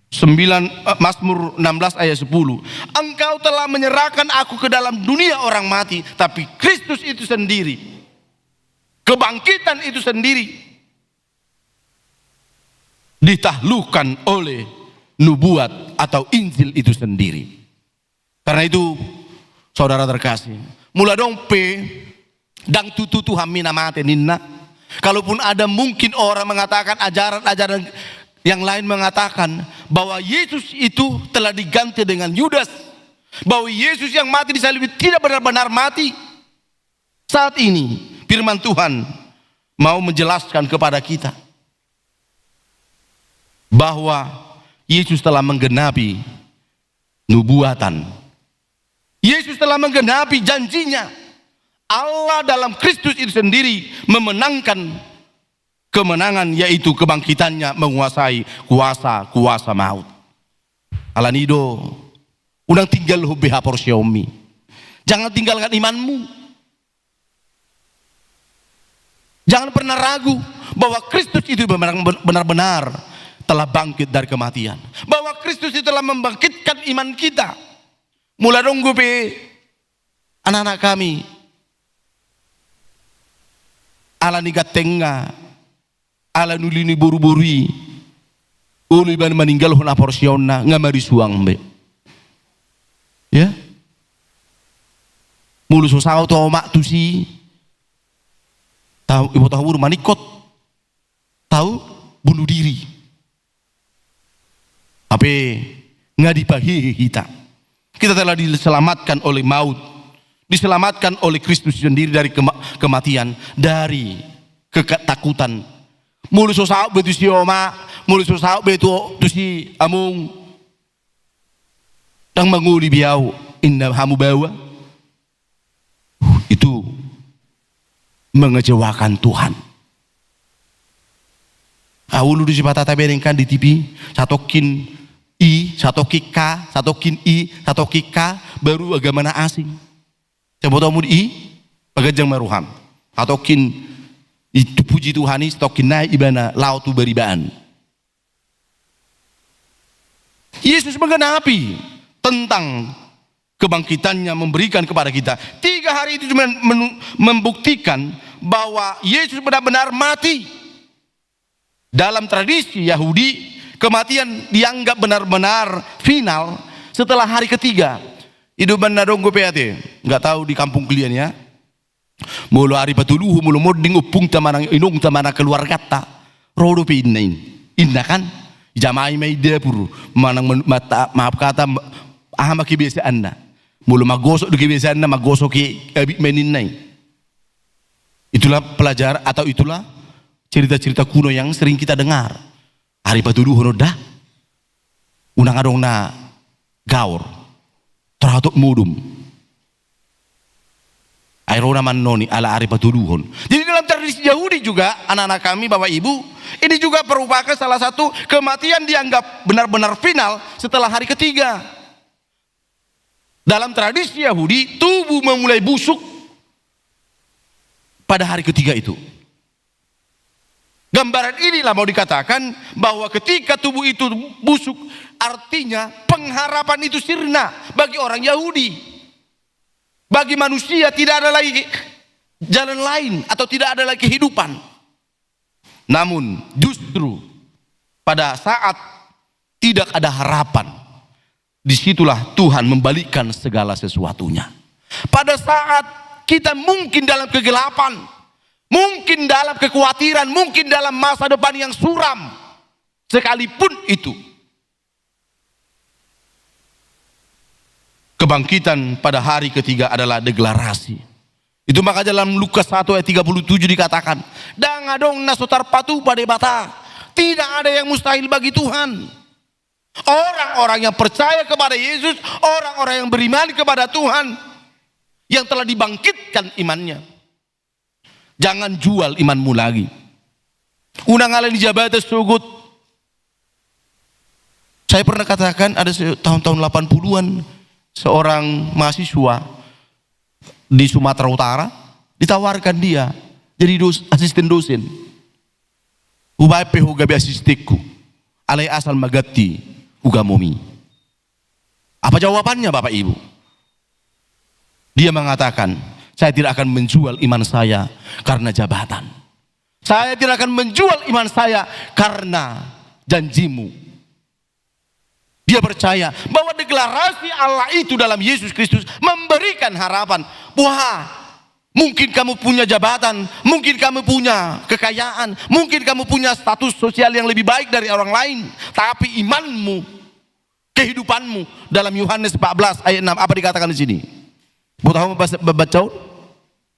sembilan, eh, Mazmur enam belas ayat sepuluh. Engkau telah menyerahkan aku ke dalam dunia orang mati, tapi Kristus itu sendiri, kebangkitan itu sendiri, ditaklukkan oleh nubuat atau Injil itu sendiri. Karena itu, saudara terkasih, molo adong pe ndang tutu Tuhan i na mate ninna. Kalaupun ada mungkin orang mengatakan, ajaran-ajaran yang lain mengatakan bahwa Yesus itu telah diganti dengan Yudas, Bahwa Yesus yang mati di salib itu tidak benar-benar mati. Saat ini, firman Tuhan mau menjelaskan kepada kita bahwa Yesus telah menggenapi nubuatan. Yesus telah menggenapi janjinya. Allah dalam Kristus itu sendiri memenangkan kemenangan, yaitu kebangkitannya menguasai kuasa-kuasa maut. Alani i do, unang tinggalhon be haporseaonmi. Jangan tinggalkan imanmu. Jangan pernah ragu bahwa Kristus itu benar- benar-benar telah bangkit dari kematian. Bahwa Kristus itu telah membangkitkan iman kita. Molo adong dope anak-anak kami, ala ni gantengna, ala ni uli ni boruboru i, olo ibana maninggalhon haporseaonna, nga marisuang be. Ya? Molo so saut omak tusi, tau, iboto hamu do, maningkot, tau bunuh diri. Hape nga dipahehe hita. Kita telah diselamatkan oleh maut, diselamatkan oleh Kristus sendiri dari kema- kematian, dari ketakutan. Molo so saut be tusi omak, molo so saut be tu, tusi among, ndang mangoli be ahu, inna hamu baoa. Itu mengecewakan Tuhan. Ahu ulu do sipatata bereng kan di T V, satongkin i, satongkin ka, satongkin i, satongkin ka, baru agama na asing. Coba tahu di i, paganjang ma roham. Satongkin i, puji Tuhan i, satongkin nai ibana laho tu baribaan. Yesus menggenapi tentang kebangkitannya, memberikan kepada kita. Tiga hari itu cuma menu- membuktikan bahwa Yesus benar-benar mati. Dalam tradisi Yahudi, kematian dianggap benar-benar final setelah hari ketiga. Ido umbahen na adong dope ate, nggak tahu di kampung kalian ya. Molo ari patoluhon, molo monding ompungta manang inongta manang keluarganta, ro dope inna i. Inna kan, dijamai ma i dapur, manang men- mata- maaf kata, aha ma kebiasaanna. Molo manggosok do kebiasaanna, manggosok i abit ma ninna i. Itulah pelajar- atau itulah cerita-cerita kuno yang sering kita dengar. Ari patoluhon on da, unang adong na gaor, tor hatop modom. Ai ro na mannoni ala ari patoluhon. Jadi dalam tradisi Yahudi juga, anak-anak kami, Bapak Ibu, ini juga merupakan salah satu kematian dianggap benar-benar final setelah hari ketiga. Dalam tradisi Yahudi, tubuh memulai busuk pada hari ketiga itu. Gambaran inilah mau dikatakan bahwa ketika tubuh itu busuk, artinya pengharapan itu sirna bagi orang Yahudi. Bagi manusia tidak ada lagi jalan lain atau tidak ada lagi kehidupan. Namun justru pada saat tidak ada harapan, disitulah Tuhan membalikkan segala sesuatunya. Pada saat kita mungkin dalam kegelapan, mungkin dalam kekhawatiran, mungkin dalam masa depan yang suram, sekalipun itu, kebangkitan pada hari ketiga adalah deklarasi. Itu maka dalam Lukas satu ayat tiga puluh tujuh dikatakan, "Ndang adong na so tarpatupa Debata. Tidak ada yang mustahil bagi Tuhan." Orang-orang yang percaya kepada Yesus, orang-orang yang beriman kepada Tuhan, yang telah dibangkitkan imannya. Jangan jual imanmu lagi. Unang ala ni jabatan sogot. Saya pernah katakan ada se- tahun-tahun delapan puluhan, seorang mahasiswa di Sumatera Utara, ditawarkan dia jadi dos- asisten dosen. Hubaen pe ho gabe asistenku, alai asal ma ganti ugamomi. Apa jawabannya, Bapak Ibu? Dia mengatakan, "Saya tidak akan menjual iman saya karena jabatan. Saya tidak akan menjual iman saya karena janjimu." Dia percaya bahwa deklarasi Allah itu dalam Yesus Kristus memberikan harapan. Wah, mungkin kamu punya jabatan, mungkin kamu punya kekayaan, mungkin kamu punya status sosial yang lebih baik dari orang lain, tapi imanmu, kehidupanmu. Dalam Yohanes empat belas ayat enam, apa dikatakan di sini? Boto hamu baca, baca on?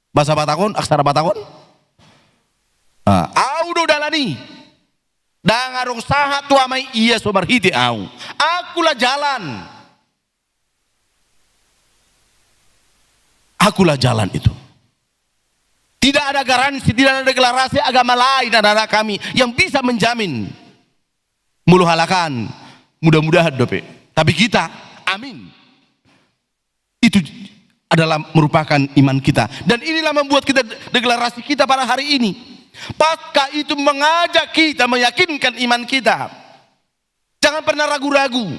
Bahasa Batak on, aksara Batak on? Ah, au do dalan i. Ndang adong sahat tu Ama i ia so marhite au. Akulah jalan. Akulah jalan itu. Tidak ada garansi, tidak ada deklarasi agama lain, anak-anak kami, yang bisa menjamin. Molo halak an, mudah-mudahan dope. Tapi kita, amin. Itu adalah merupakan iman kita. Dan inilah membuat kita, deklarasi kita pada hari ini. Paskah itu mengajak kita, meyakinkan iman kita. Jangan pernah ragu-ragu.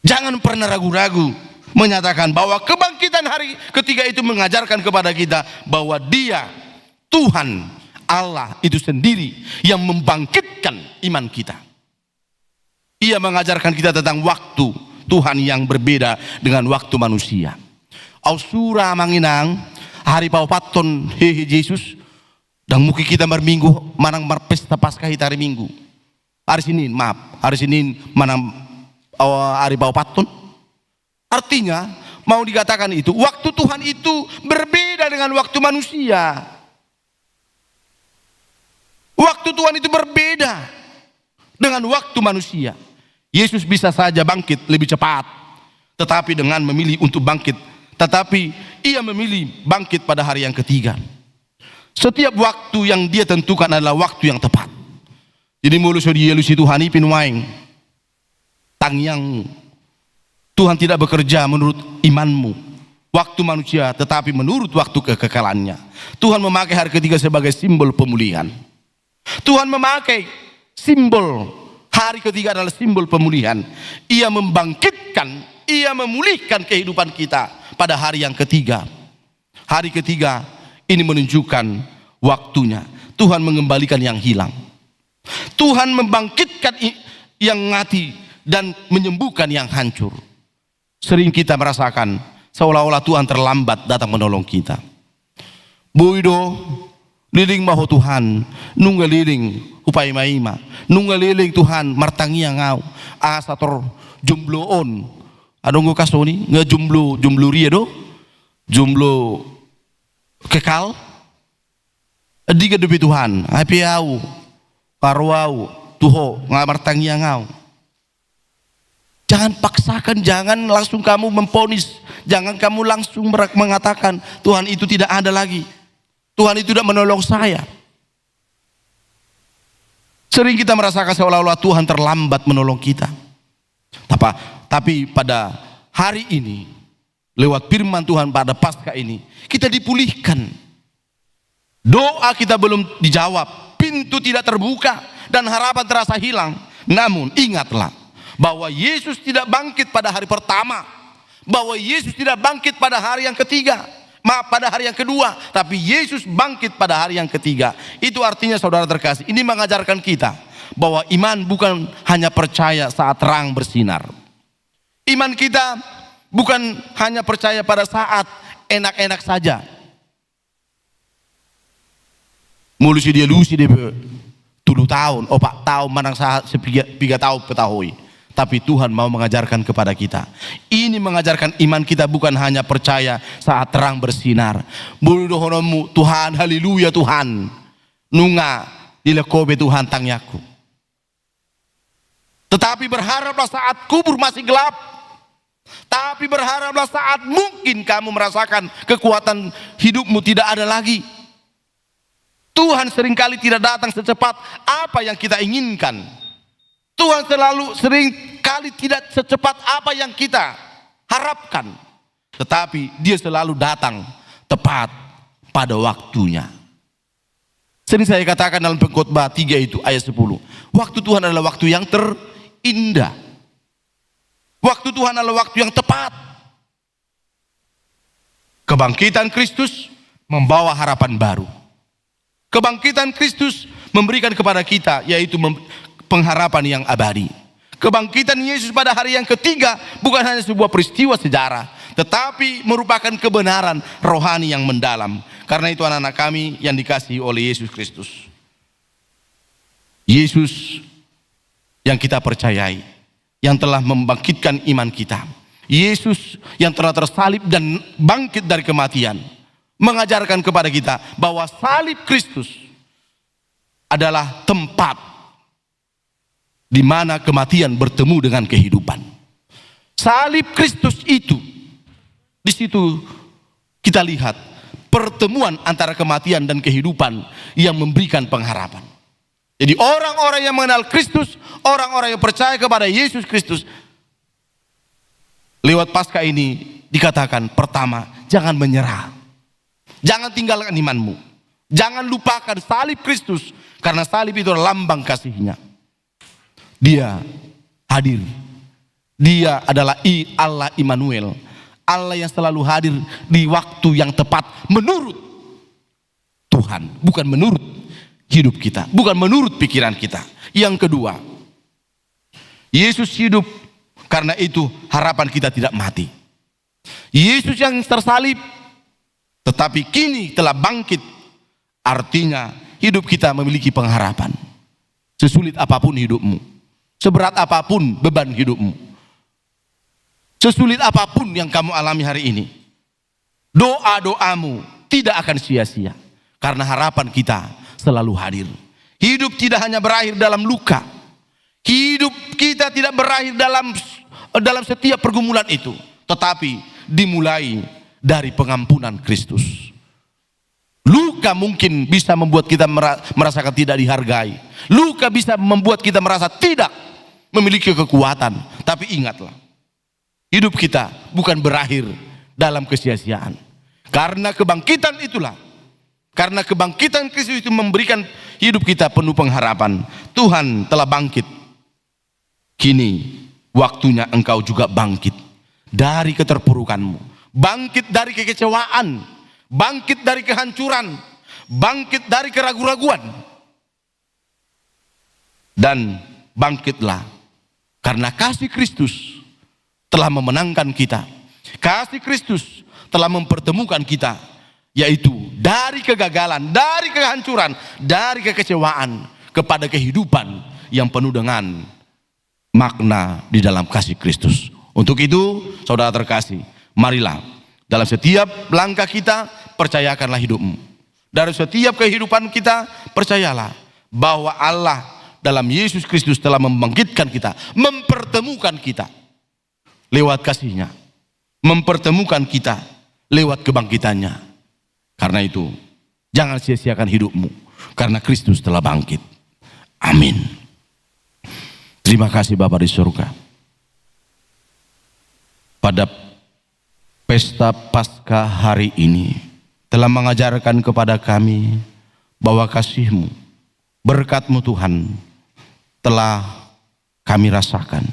Jangan pernah ragu-ragu menyatakan bahwa kebangkitan hari ketiga itu mengajarkan kepada kita bahwa Dia, Tuhan Allah itu sendiri yang membangkitkan iman kita. Ia mengajarkan kita tentang waktu Tuhan yang berbeda dengan waktu manusia. Au sura, amang inang, hari paopathon hehe Jesus, ndang mungkin kita marminggu manang marpesta Paskah hita hari Minggu. Hari Senin, maaf, hari Senin manang, eh, hari paopathon. Artinya, mau dikatakan itu, waktu Tuhan itu berbeda dengan waktu manusia. Waktu Tuhan itu berbeda dengan waktu manusia. Yesus bisa saja bangkit lebih cepat, tetapi dengan memilih untuk bangkit, tetapi Ia memilih bangkit pada hari yang ketiga. Setiap waktu yang Dia tentukan adalah waktu yang tepat. Jadi molo so dialusi Tuhan i pe nuaeng, tangiangmu. Tuhan tidak bekerja menurut imanmu, waktu manusia, tetapi menurut waktu kekekalannya. Tuhan memakai hari ketiga sebagai simbol pemulihan. Tuhan memakai simbol, hari ketiga adalah simbol pemulihan. Ia membangkitkan, Ia memulihkan kehidupan kita pada hari yang ketiga. Hari ketiga ini menunjukkan waktunya. Tuhan mengembalikan yang hilang. Tuhan membangkitkan i-, yang mati dan menyembuhkan yang hancur. Sering kita merasakan seolah-olah Tuhan terlambat datang menolong kita. Boi do, leleng ma ho Tuhan, nunga leleng hupaima-ima, nunga leleng Tuhan martangiang au, asa tor jomblo on. Adong do kasus on i, nga jomblo, jomblo ria do, jomblo kekal. Andigan dope Tuhan, ai pe au, nga ro au tu ho, nga martangiang au. Jangan paksakan, jangan langsung kamu memvonis, jangan kamu langsung mer-, mengatakan, "Tuhan itu tidak ada lagi. Tuhan itu tidak menolong saya." Sering kita merasakan seolah-olah Tuhan terlambat menolong kita. Tapa-, tapi pada hari ini, lewat firman Tuhan pada Paskah ini, kita dipulihkan. Doa kita belum dijawab, pintu tidak terbuka, dan harapan terasa hilang. Namun, ingatlah bahwa Yesus tidak bangkit pada hari pertama, bahwa Yesus tidak bangkit pada hari yang ketiga, maaf, pada hari yang kedua, tapi Yesus bangkit pada hari yang ketiga. Itu artinya, saudara terkasih, ini mengajarkan kita bahwa iman bukan hanya percaya saat terang bersinar. Iman kita bukan hanya percaya pada saat enak-enak saja. Molo so dialusi dope tolu taon, opat taon, manang sahat sapiga, piga taon pe taho i. Tapi Tuhan mau mengajarkan kepada kita. Ini mengajarkan iman kita bukan hanya percaya saat terang bersinar. Molo dohononmu, "Tuhan, haleluya Tuhan. Nunga dilehon Ho be Tuhan tangiangku." Tetapi berharaplah saat kubur masih gelap. Tapi berharaplah saat mungkin kamu merasakan kekuatan hidupmu tidak ada lagi. Tuhan seringkali tidak datang secepat apa yang kita inginkan. Tuhan selalu seringkali tidak secepat apa yang kita harapkan. Tetapi Dia selalu datang tepat pada waktunya. Sering saya katakan dalam Pengkhotbah tiga itu ayat sepuluh. Waktu Tuhan adalah waktu yang terindah. Waktu Tuhan adalah waktu yang tepat. Kebangkitan Kristus membawa harapan baru. Kebangkitan Kristus memberikan kepada kita, yaitu mem-, pengharapan yang abadi. Kebangkitan Yesus pada hari yang ketiga bukan hanya sebuah peristiwa sejarah, tetapi merupakan kebenaran rohani yang mendalam. Karena itu, anak-anak kami yang dikasihi oleh Yesus Kristus, Yesus yang kita percayai, yang telah membangkitkan iman kita. Yesus yang telah tersalib dan bangkit dari kematian, mengajarkan kepada kita bahwa salib Kristus adalah tempat di mana kematian bertemu dengan kehidupan. Salib Kristus itu, di situ kita lihat pertemuan antara kematian dan kehidupan yang memberikan pengharapan. Jadi orang-orang yang mengenal Kristus, orang-orang yang percaya kepada Yesus Kristus, lewat Paskah ini dikatakan, pertama, jangan menyerah. Jangan tinggalkan imanmu. Jangan lupakan salib Kristus, karena salib itu adalah lambang kasihnya. Dia hadir. Dia adalah I-, Allah Immanuel. Allah yang selalu hadir di waktu yang tepat menurut Tuhan, bukan menurut hidup kita, bukan menurut pikiran kita. Yang kedua, Yesus hidup, karena itu harapan kita tidak mati. Yesus yang tersalib, tetapi kini telah bangkit. Artinya, hidup kita memiliki pengharapan. Sesulit apapun hidupmu, seberat apapun beban hidupmu, sesulit apapun yang kamu alami hari ini, doa-doamu tidak akan sia-sia, karena harapan kita selalu hadir. Hidup tidak hanya berakhir dalam luka. Hidup kita tidak berakhir dalam, dalam setiap pergumulan itu, tetapi dimulai dari pengampunan Kristus. Luka mungkin bisa membuat kita mera-, merasakan tidak dihargai. Luka bisa membuat kita merasa tidak memiliki kekuatan. Tapi ingatlah, hidup kita bukan berakhir dalam kesia-siaan. Karena kebangkitan itulah, karena kebangkitan Kristus itu memberikan hidup kita penuh pengharapan. Tuhan telah bangkit. Kini waktunya engkau juga bangkit dari keterpurukanmu, bangkit dari kekecewaan, bangkit dari kehancuran, bangkit dari keraguan-raguan. Dan bangkitlah, karena kasih Kristus telah memenangkan kita. Kasih Kristus telah mempertemukan kita, yaitu dari kegagalan, dari kehancuran, dari kekecewaan, kepada kehidupan yang penuh dengan makna di dalam kasih Kristus. Untuk itu, saudara terkasih, marilah dalam setiap langkah kita, percayakanlah hidupmu. Dalam setiap kehidupan kita, percayalah bahwa Allah dalam Yesus Kristus telah membangkitkan kita, mempertemukan kita lewat kasih-Nya, mempertemukan kita lewat kebangkitan-Nya. Karena itu, jangan sia-siakan hidupmu, karena Kristus telah bangkit. Amin. Terima kasih, Bapa di surga. Pada pesta Paskah hari ini telah mengajarkan kepada kami bahwa kasih-Mu, berkat-Mu, Tuhan, telah kami rasakan.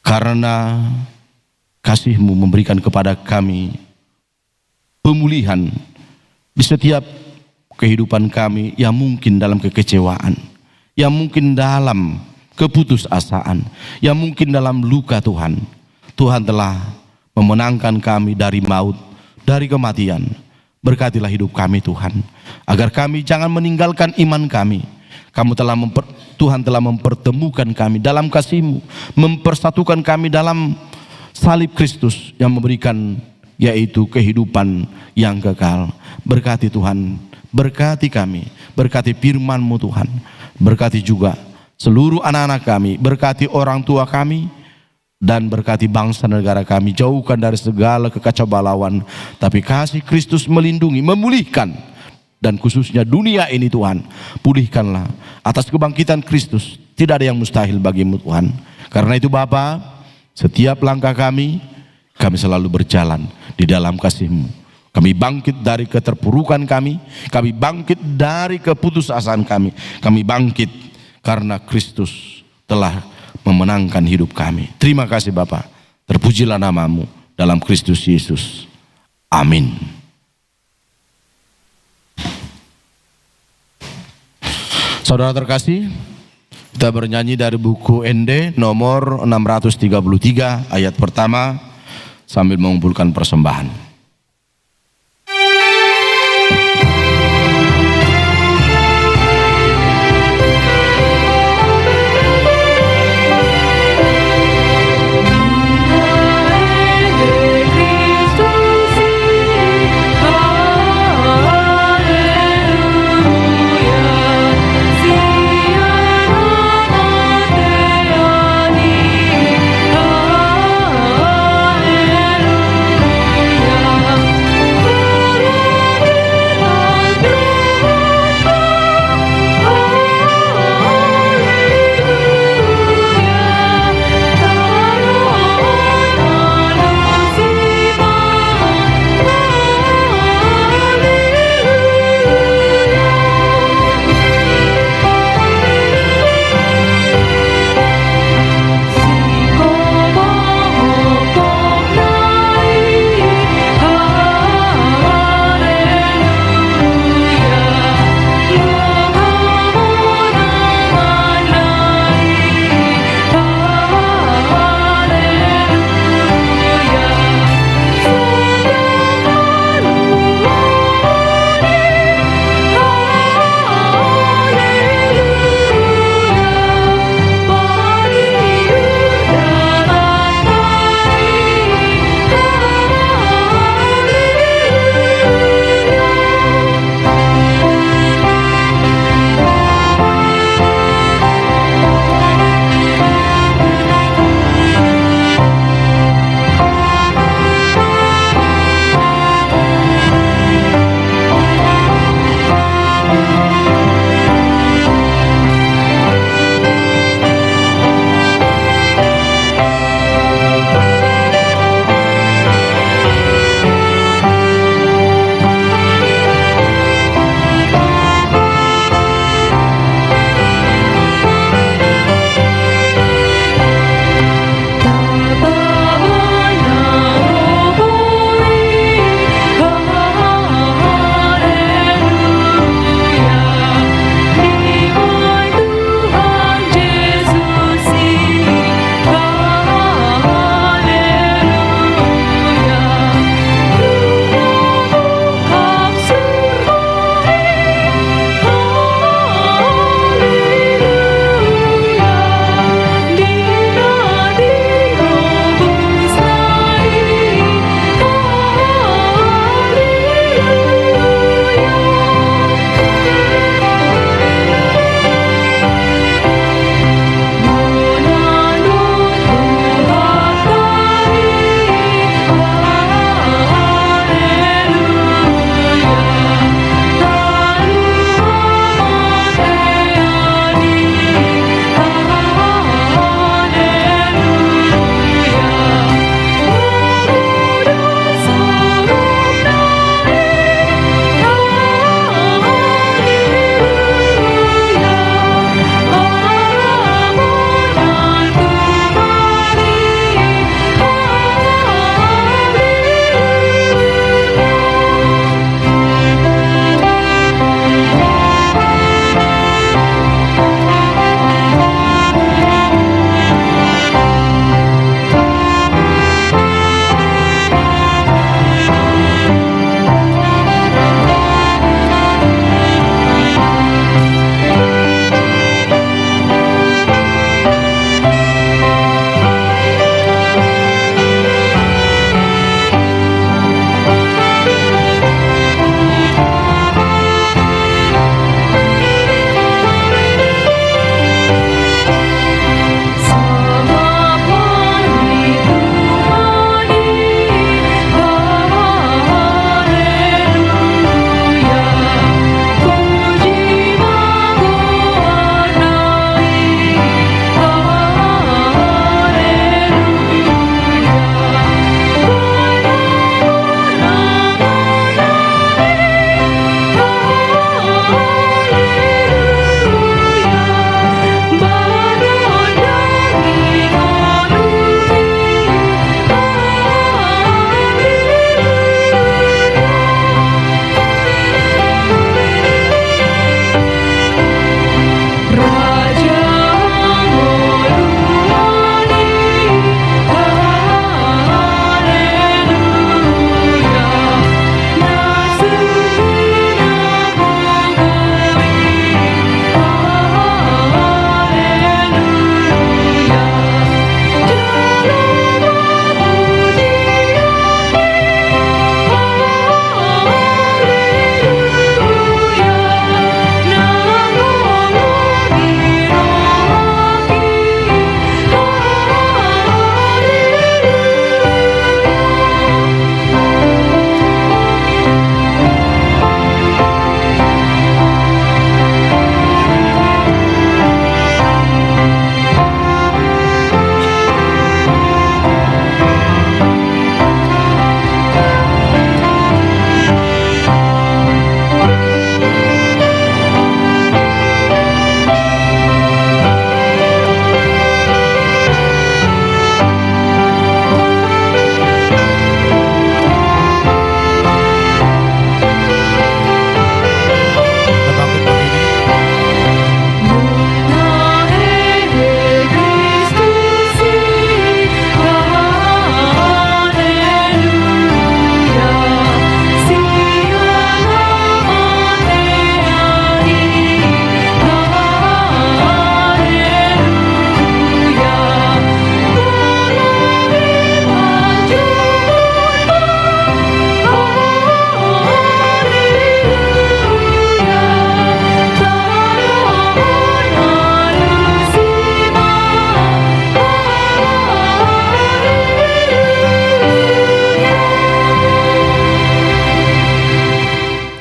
Karena kasih-Mu memberikan kepada kami pemulihan di setiap kehidupan kami yang mungkin dalam kekecewaan, yang mungkin dalam keputusasaan, yang mungkin dalam luka, Tuhan. Tuhan telah memenangkan kami dari maut, dari kematian. Berkatilah hidup kami, Tuhan, agar kami jangan meninggalkan iman kami. Kamu telah memper-, Tuhan telah mempertemukan kami dalam kasih-Mu, mempersatukan kami dalam salib Kristus yang memberikan, yaitu kehidupan yang kekal. Berkati, Tuhan, berkati kami, berkati firman-Mu, Tuhan, berkati juga seluruh anak-anak kami, berkati orang tua kami, dan berkati bangsa negara kami, jauhkan dari segala kekacaubalaan. Tapi kasih Kristus melindungi, memulihkan, dan khususnya dunia ini, Tuhan. Pulihkanlah atas kebangkitan Kristus. Tidak ada yang mustahil bagi-Mu, Tuhan. Karena itu, Bapa, setiap langkah kami, kami selalu berjalan di dalam kasih-Mu. Kami bangkit dari keterpurukan kami, kami bangkit dari keputusasaan kami, kami bangkit karena Kristus telah memenangkan hidup kami. Terima kasih, Bapa. Terpujilah nama-Mu dalam Kristus Yesus. Amin. Saudara terkasih, kita bernyanyi dari buku Ende nomor enam ratus tiga puluh tiga, ayat pertama, sambil mengumpulkan persembahan.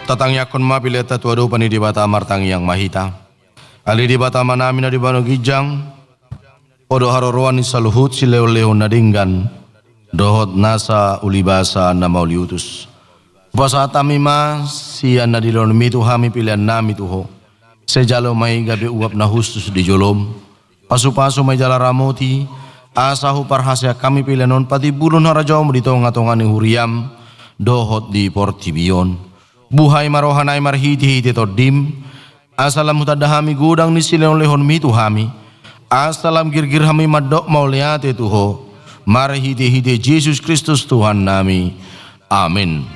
Tatangiangkon ma pelean ta tu adopan ni Debata, martangiang ma hita. Ale Debata Amanami na di banua ginjang, Ho do haroroan ni saluhut silehonlehon na denggan dohot nasa ulibasa na mauliutus. Hupasahat hami ma sian na dilehonmi tu hami peleannami tu Ho. Sai jalo ma i gabe uap na hushus di jolom. Pasupasu ma i jala ramoti, asa huparhaseang hami pelean on patimbulhon harajaonmu di tongatonga ni huriam dohot di portibi on. Buhai ma rohanami marhitehite Tondim, asa lam hutanda hami godang ni silehonlehonmi tu hami, asa lam girgir hami mandok mauliate tu Ho, marhitehite Jesus Kristus Tuhannami. Amen.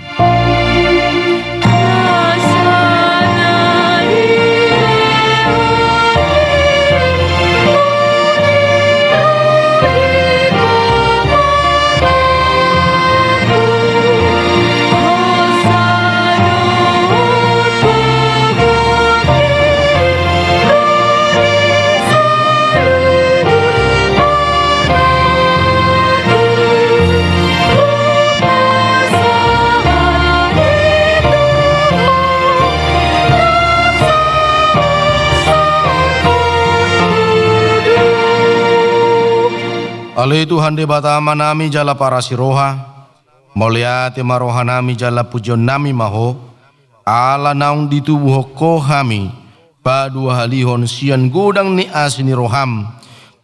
Ale Tuhan Debata Amanami jala parasi roha, mauliate ma rohanami jala pujionnami ma Ho, ala naung ditubuhon Ho hami paduahalihon sian godang ni asi ni roham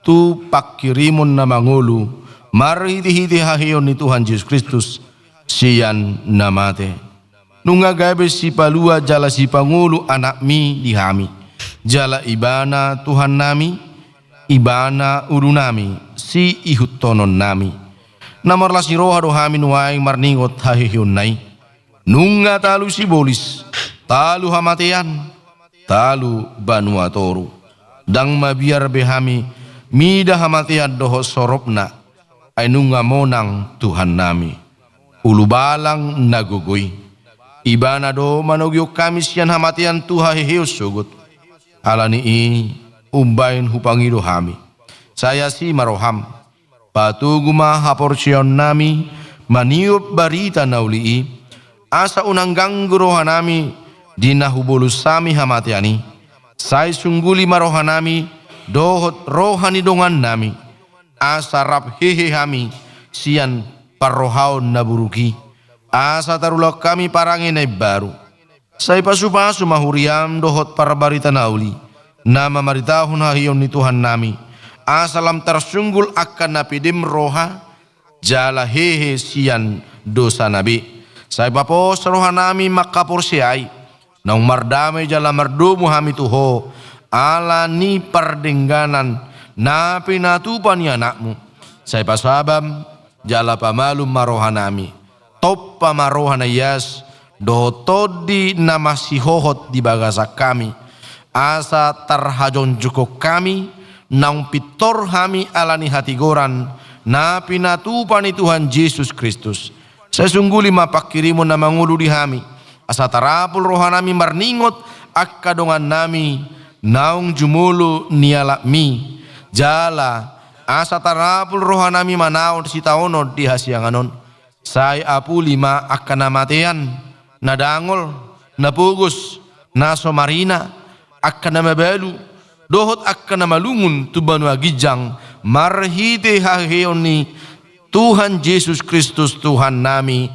tu panghirimon na mangolu marhitehite haheheon ni Tuhan Jesus Kristus sian na mate. Nunga gabe sipalua jala sipangolu anakmi di hami, jala Ibana Tuhannami, Ibana ulunami, siihuthonon nami. Na marlas ni roha do hami nuaeng marningot haheheonna i. Nunga talu sibolis, talu hamatean, talu banua toru. Ndang mabiar be hami mida hamatean dohot soropna, ai nunga monang Tuhannami. Ulubalang na gogo i. Ibana do manogihon hami sian hamatean tu haheheon sogot. Ala ni i umbahen hupangido hami. Sai asi ma roham. Patogu ma haporseaonnami maniop barita na uli i, asa unang ganggu rohanami di na hubolus hami hamatean i. Sai sungguli ma rohanami dohot roha ni dongannami, asa rap hehe hami sian parrohaon na buruk i, asa tarulahon hami parange na imbaru. Sai pasupasu ma huriam dohot parbarita na uli na mamaritahon haheheon ni Tuhannami, asa lam tarsunggul angka na pedem roha jala hehe sian dosana be. Sai papos rohanami mangkaporseai, naung mardame jala mardomu hami tu Ho ala ni pardengganan na pinatupa ni Anakmu. Sai pasabam jala pamalum ma rohanami. Tompa ma roha na ias dohot tondi na masihohot di bagasan hami, asa tarhajongjunghon hami naung pintor hami ala ni hatigoran na pinatupa ni Tuhan Jesus Kristus. Sai sungguli ma panghirimon na mangolu di hami, asa tarapul rohanami marningot angka dongannami naung jumolo nialapmi, jala asa tarapul rohanami manaon sitaonon di hasiangan on. Sai apuli ma angka na matean, na dangol, na pogos, na so marina, angka na mabalu, dohot angka na malungun tu banua ginjang, marhite haheheon ni Tuhan Jesus Kristus Tuhannami.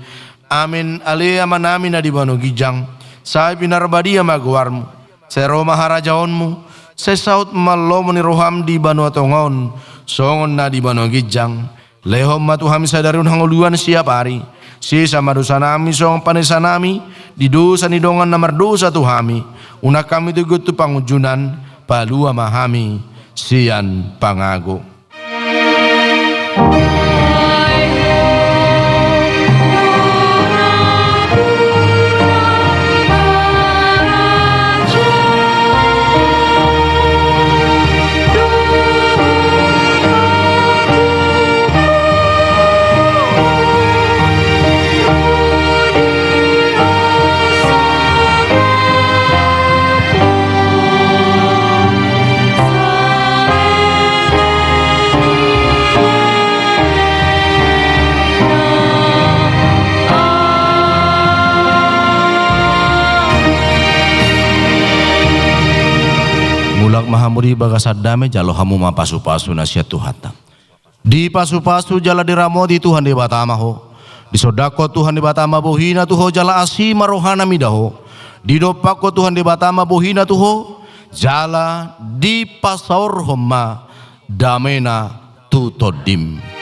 Amen. Ale Amanami na di banua ginjang, sai pinarbadia ma goarmu. Sai ro ma harajaonmu. Sai saut ma lomo ni roham di banua tonga on, songon na di banua ginjang. Lehon ma tu hami sadari on hangoluan siapari. Sesa ma dosanami songon panesanami di dosa ni dongan na mardosa tu hami. Unang hami togu tu pangunjunan, palua ma hami sian pangago. Di bagasan dame jalo hamu ma pasupasu na sian Tuhanta. Dipasupasu jala diramoti Tuhan Debata ma ho. Disondangkon Tuhan Debata ma bohina tu ho jala asi ma rohana mida ho. Didompakkon Tuhan Debata ma bohina tu ho jala dipasaorhon ma damena tu tondim.